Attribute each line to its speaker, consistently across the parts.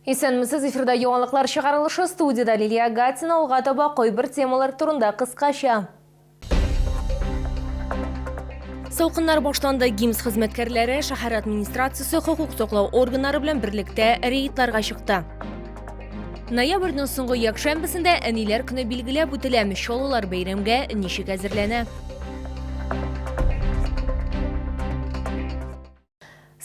Speaker 1: Исәнмесез, эфирда яңалыклар чыгарылышы студиядә Лилия Гатина алга таба кайбер темалар турында кыскача. Салкыннар башланды. ГИМС хезмәткәрләре шәһәр администрациясе хокук саклау органнары белән берлектә рейдларга чыкты. Ноябрьнең соңгы якшәмбесендә әниләр көне билгеләп үтелә. Чаллылар бәйрәмгә ничек әзерләнә?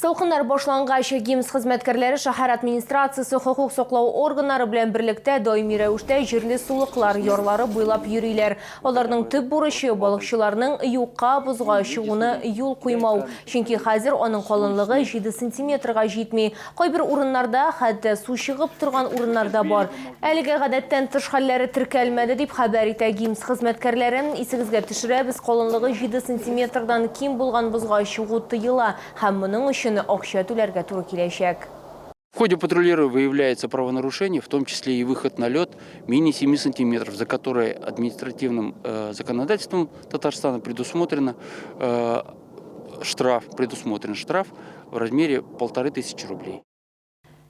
Speaker 1: Салкыннар башлангач, ГИМС хезмәткәрләре шәһәр администрациясе хокук саклау органнары белән берлектә даими рәвештә җирле сулыклар ярлары буйлап йөриләр. Аларның төп бурычы, балыкчыларның юкка бозга чыгуны юл куймау. Чөнки хәзер аның калынлыгы 7 сантиметрга җитми. Кайбер урыннарда хәтта су чыгып торган урыннар да бар. Әлегә гадәттән тыш хәлләре теркәлмәде, дип хәбәр итә ГИМС хезмәткәрләре. Исегезгә төшерәбез, калынлыгы җиде сантиметрдан ким булган бозга чыгу тыела һәм моның өчен акча түләргә туры киләчәк.
Speaker 2: В ходе патрулирования выявляется правонарушение, в том числе и выход на лед менее 7 сантиметров, за которое административным э, законодательством Татарстана предусмотрено э, штраф, предусмотрен штраф в размере 1500 рублей.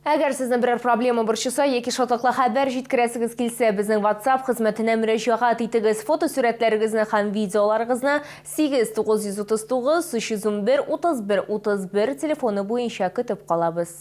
Speaker 1: Әгәр сезне берәр проблема борчыса яки шатлыклы хәбәр җиткерәсегез килсә, безнең WhatsApp хезмәтенә мөрәҗәгать итегез. Фотосурәтләрегезне һәм видеоларыгызны 8 939 311 31 31 телефоны буенча көтеп калабыз.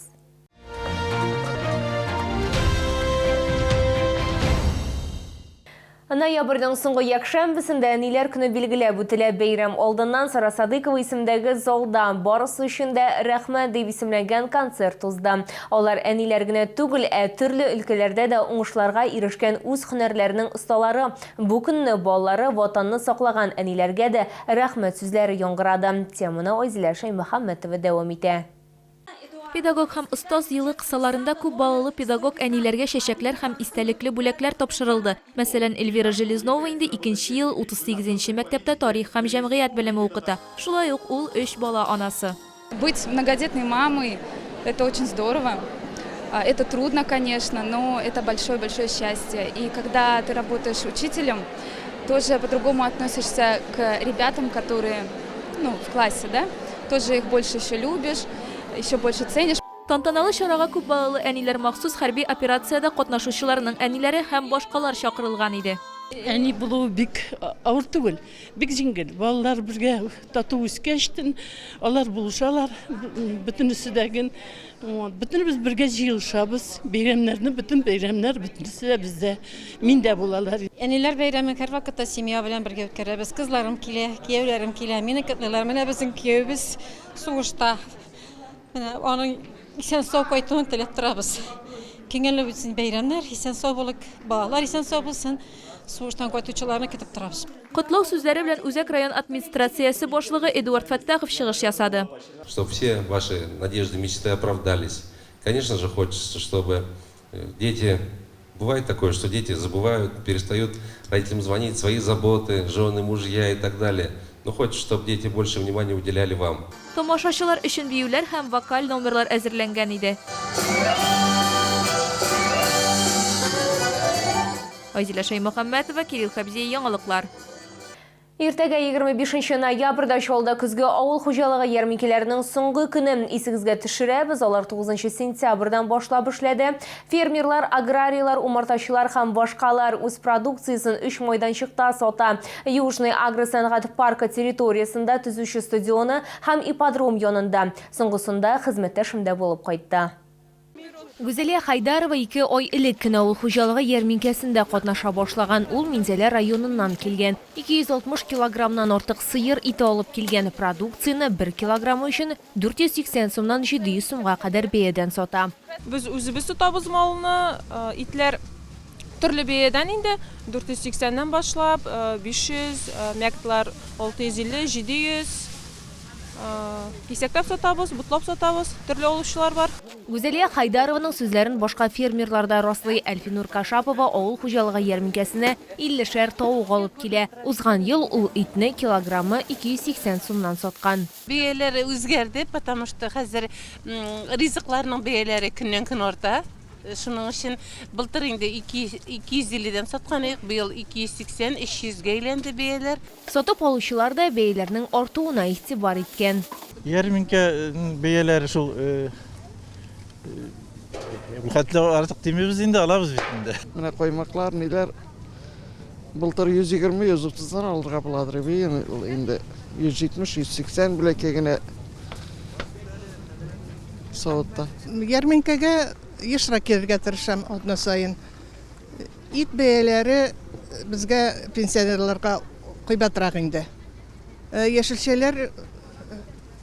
Speaker 1: Ноябрьнең соңгы якшәмбесендә Әниләр көне билгеләп үтелә. Бәйрәм алдыннан Сара Садыйкова исемендәге залда Барысы өчен дә рәхмәт дип исемләнгән концерт узды. Алар әниләр генә түгел, ә төрле өлкәләрдә дә уңышларга ирешкән үз һөнәрләренең осталары. Бу көнне балалары Ватанны саклаган әниләргә дә рәхмәт сүзләре яңгырады. Теманы Айзилә Шәймөхәммәтова дәвам итә.
Speaker 3: Педагог һәм остаз елы кысаларында күп балалы педагог әниләргә чәчәкләр һәм истәлекле бүләкләр тапшырылды. Мәсәлән, Эльвира Железнова инде икенче ел 38 нче мәктәптә тарих һәм җәмгыять белеме укыта. Шулай ук ул өч бала анасы.
Speaker 4: Быть многодетной мамой, это очень здорово. Это трудно, конечно, но это большое-большое счастье. И когда ты работаешь учителем, тоже по-другому относишься к ребятам, которые, ну, в классе, да, тоже их больше еще любишь, еще больше ценишь.
Speaker 3: Тантаналы чарага күп балалы әниләр, махсус хәрби операциядә катнашучыларның әниләре һәм башкалар чакырылган иде.
Speaker 5: Әни булуы бик авыр түгел, бик җиңел. Балалар бергә тату үскәчтен, алар булышалар, бөтенесе дә ген. Бөтенебез бергә җыелышабыз, бәйрәмнәрне, бөтен бәйрәмнәр бөтенесе дә бездә, миндә булалар.
Speaker 6: Әниләр бәйрәмен һәрвакытта семья белән бергә үткәрәбез. Кызларым килә, кияүләрем килә, мине котлыйлар. Менә безнең кияүебез сугышта. Менә аның исән-сау кайтуын теләп торабыз. Күңелле үтсен бәйрәмнәр, исән-сау булыйк, балалар исән-сау булсын. Сугыштан кайтучыларны көтеп торабыз.
Speaker 3: Котлау сүзләре белән Үзәк район администрациясе башлыгы Эдуард Фәттахов чыгыш ясады.
Speaker 7: Чтоб все ваши надежды, мечты оправдались. Конечно же, хочется, чтобы э, дети... Бывает такое, что дети забывают, перестают родителям звонить, свои заботы, жены, мужья и так далее. Но хочется, чтобы дети больше внимания уделяли вам.
Speaker 3: Тамашачылар өчен биюләр һәм вокаль номерлар әзерләнгән иде. Айзилә Шәймөхәммәтова, Кирилл Хәбзиев, Яңалыклар.
Speaker 1: Иртәгә 25 ноябрьдә Чаллыда көзге авыл хуҗалыгы ярминкәләренең соңгы көне. Исегезгә төшерәбез, алар 9 сентябрьдән башлап эшләде. Фермерлар, аграрийлар, умартачылар һәм башкалар үз продукциясен өч майданчыкта сата. Южный агросәнгать паркы территориясендә төзүче стадионы һәм ипподром янында. Соңгысында хезмәттәшем дә булып кайтты. Гүзәлия Хайдарова ике ай элек кенә авыл хуҗалыгы ярминкәсендә катнаша башлаган. Ул Минзәлә районыннан килгән. 260 килограммнан артык сыер ите алып килгән. Продукцияне бер килограммы өчен 480 сумнан 700 сумга кадәр бәядән сата.
Speaker 8: Без үзебез тотабыз малны. Итләр төрле бәядән инде, 480 нән башлап, 500, мяктлар 650, 700. Кисәкләп сатабыз, ботлап сатабыз, төрле алучылар бар.
Speaker 1: Гүзәлия Хайдарованың сүзләрен башка фермерлар да раслый. Әлфинур Кашапова авыл хуҗалыгы ярминкәсенә иллешәр тавык алып килә. Узган ел ул итне килограммы 280 сумнан саткан.
Speaker 9: Бәяләре үзгәрде, потому что хәзер ризыкларның бәяләре көннән-көн арта. Шуның өчен былтыр инде 250 дән саткан идек, быел 280, 300 гә әйләнде бәяләр.
Speaker 1: Сатып алучылар да бәяләрнең артуына игътибар иткән.
Speaker 10: Ярминкә бәяләре шул Бу хәтле артык димибез инде, алабыз бит инде.
Speaker 11: Менә каймаклар, ниләр былтыр 120, 130-дан алырга буладыр иде, инде 170, 180 бәләкәй генә савытта.
Speaker 12: Ярминкәгә ешрак килергә тырышам атна саен. Ит бәяләре безгә, пенсионерларга, кыйбатрак инде. Яшелчәләр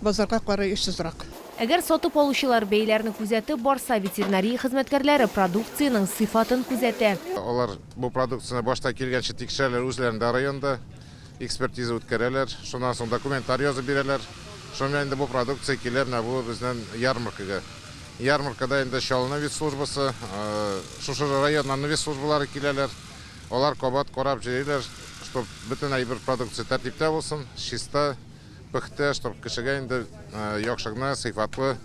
Speaker 12: базарга карый очсызрак.
Speaker 1: Әгәр сатып алучылар бәяләрне күзәтеп барса, ветеринария хезмәткәрләре продукциянең сыйфатын күзәтә.
Speaker 13: Алар бу продукцияне башта килгәнче тикшерәләр, үзләрендә районда экспертиза үткәрәләр. Шуннан соң документлар язып бирәләр. Шуның белән инде бу продукция килә менә бу безнең ярмаркага. Ярмаркада инде Чаллы ветслужбасы, шушы районнан ветслужбалары киләләр. Алар кабат карап йөриләр, чтоб бөтен әйбер продукция тәртиптә булсын, чиста, пөхтә, чтоб кешегә инде яхшы гына сыйфатлы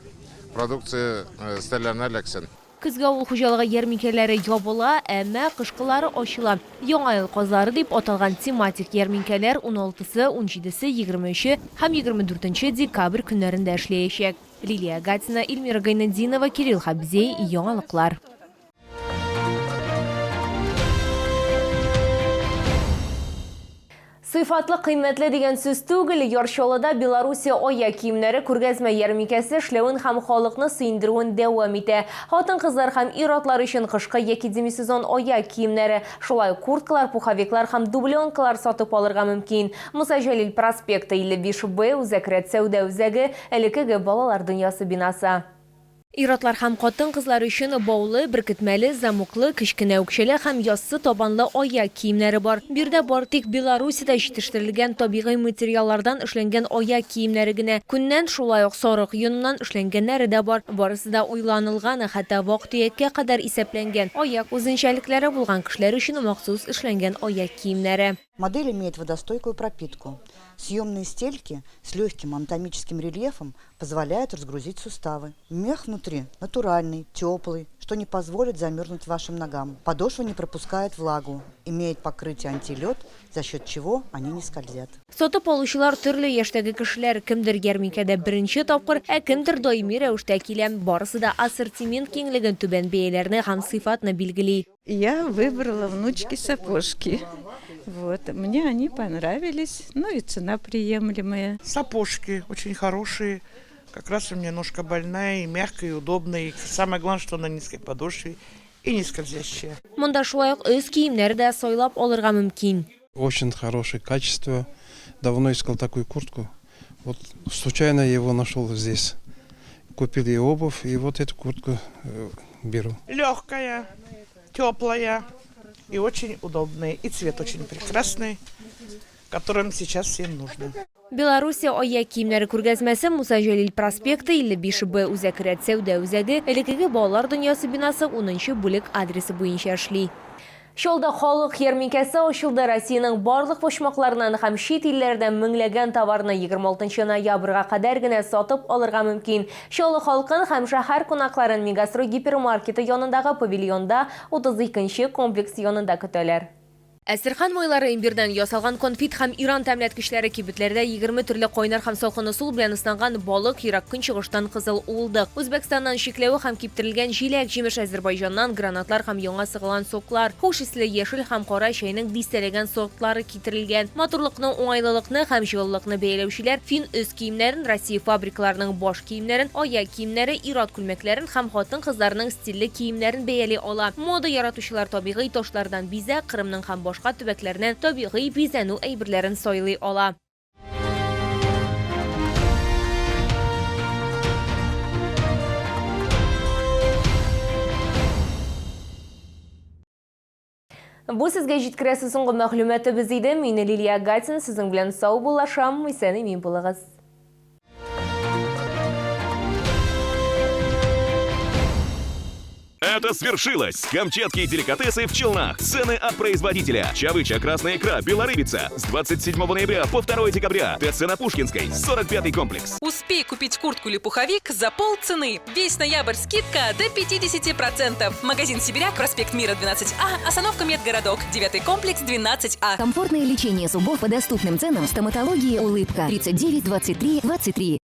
Speaker 13: продукция өстәлләренә эләксен.
Speaker 1: Көзге авыл хуҗалыгы ярминкәләре ябыла, әмма кышкылары ачыла. Яңа ел казлары дип аталган тематик ярминкәләр уналтысы, унҗидесе, 23-е һәм 24 декабрь көннәрендә эшләячәк. Лилия Гатина, Эльмира Гайнетдинова, Кирилл Хабзей, Яңалыклар. Сыйфатлы кыйммәтле дигән сүз түгел, Яр Чаллыда Белоруссия аяк киемнәре күргәзмә ярминкәсе эшләвен һәм халыкны сөендерүен дәвам итә. Хатын-кызлар һәм ир-атлар өчен кышкы яки демисезон аяк киемнәре, шулай ук курткалар, пуховиклар һәм дубленкалар сатып алырга мөмкин. Муса Җәлил проспекты, 55 Б, Үзәк рәт сәүдә үзәге, элеккеге Балалар дөньясы бинасы. Ир-атлар һәм хатын-кызлар өчен баулы, беркетмәле, замоклы, кечкенә үкчәле һәм яссы табанлы аяк киемнәре бар. Биредә бары тик Белоруссиядә җитештерелгән табигый материаллардан эшләнгән аяк киемнәре генә. Күннән, шулай ук сарык йоныннан эшләнгәннәре дә бар. Барысы да уйланылган, хәтта вак-төяккә кадәр исәпләнгән. Аяк үзенчәлекләре булган кешеләр өчен махсус эшләнгән аяк киемнәре.
Speaker 14: Модель имеет водостойкую пропитку. Съемные стельки с легким анатомическим рельефом позволяют разгрузить суставы. Мех внутри натуральный, теплый, что не позволит замерзнуть вашим ногам. Подошва не пропускает влагу, имеет покрытие антилед, за счет чего они не скользят.
Speaker 1: Сатып алучылар төрле яшьтәге кешеләр, кемдер ярминкәдә беренче тапкыр, ә кемдер даими рәвештә килә. Барысы да ассортимент киңлеген, түбән бәяләрне һәм сыйфатны билгели.
Speaker 15: Я выбрала внучке сапожки. Вот. Мне они понравились, ну и цена приемлемая.
Speaker 16: Сапожки очень хорошие. Как раз у меня ножка больная, и мягкая, и удобная. И самое главное, что на низкой подошве и не скользящая.
Speaker 1: Монда шулай ук өс киемнәре дә сайлап алырга мөмкин.
Speaker 17: Очень хорошее качество. Давно искал такую куртку. Вот случайно я его нашел здесь. Купил и обувь, и вот эту куртку беру.
Speaker 16: Легкая, теплая и очень удобная. И цвет очень прекрасный, которым сейчас всем нужно.
Speaker 1: Белоруссия аяк киемнәре күргәзмәсе Муса Җәлил проспекты, 55 Б Үзәк рәт сәүдә үзәге, элеккеге Балалар дөньясы бинасы, унынчы бүлек адресы буенча эшли. Чаллыда халык ярминкәсе ачылды. Россиянең барлык почмакларыннан һәм чит илләрдән меңләгән товарны 26 ноябрьгә кадәр генә сатып алырга мөмкин. Чаллы халкын һәм шәһәр кунакларын Мегастрой гипермаркеты янындагы павильонда 32 нче комплекс янында көтәләр. Әстерхан майлары, имбирдән ясалган конфит һәм Иран тәмләткечләре, кибетләрдә 20 төрле кайнар һәм салкын ысул белән ысланган балык, Ерак Көнчыгыштан кызыл уылдык, Үзбәкстаннан чикләвек һәм киптерелгән җиләк-җимеш, Әзербайҗаннан гранатлар һәм яңа сыгылган соклар, хуш исле яшел һәм кара чәйнең дистәләгән сортлары китерелгән. Матурлыкны, уңайлылыкны һәм җылылыкны бәяләүчеләр фин өс киемнәрен, Россия фабрикаларының баш киемнәрен, аяк киемнәре, ир-ат күлмәкләрен һәм хатын-кызларның стильле киемнәрен бәяли ала. Мода яратучылар табигый ташлардан бизәк, Кырымның һәм башка төбәкләреннән табигый бизәнү әйберләрен сайлый ала. Бу сезгә җиткерәсе соңгы мәгълүматыбыз иде. Мин Лилия Гатина сезнең белән саубуллашам. Исән-имин булыгыз.
Speaker 18: Это свершилось! Камчатские деликатесы в Челнах. Цены от производителя. Чавыча, красная икра, белорыбица. С 27 ноября по 2 декабря. ТЦ на Пушкинской, 45-й комплекс.
Speaker 19: Успей купить куртку или пуховик за полцены. Весь ноябрь скидка до 50%. Магазин «Сибиряк», проспект Мира, 12А, остановка Медгородок, 9 комплекс, 12А.
Speaker 20: Комфортное лечение зубов по доступным ценам в стоматологии «Улыбка». 39 23 23.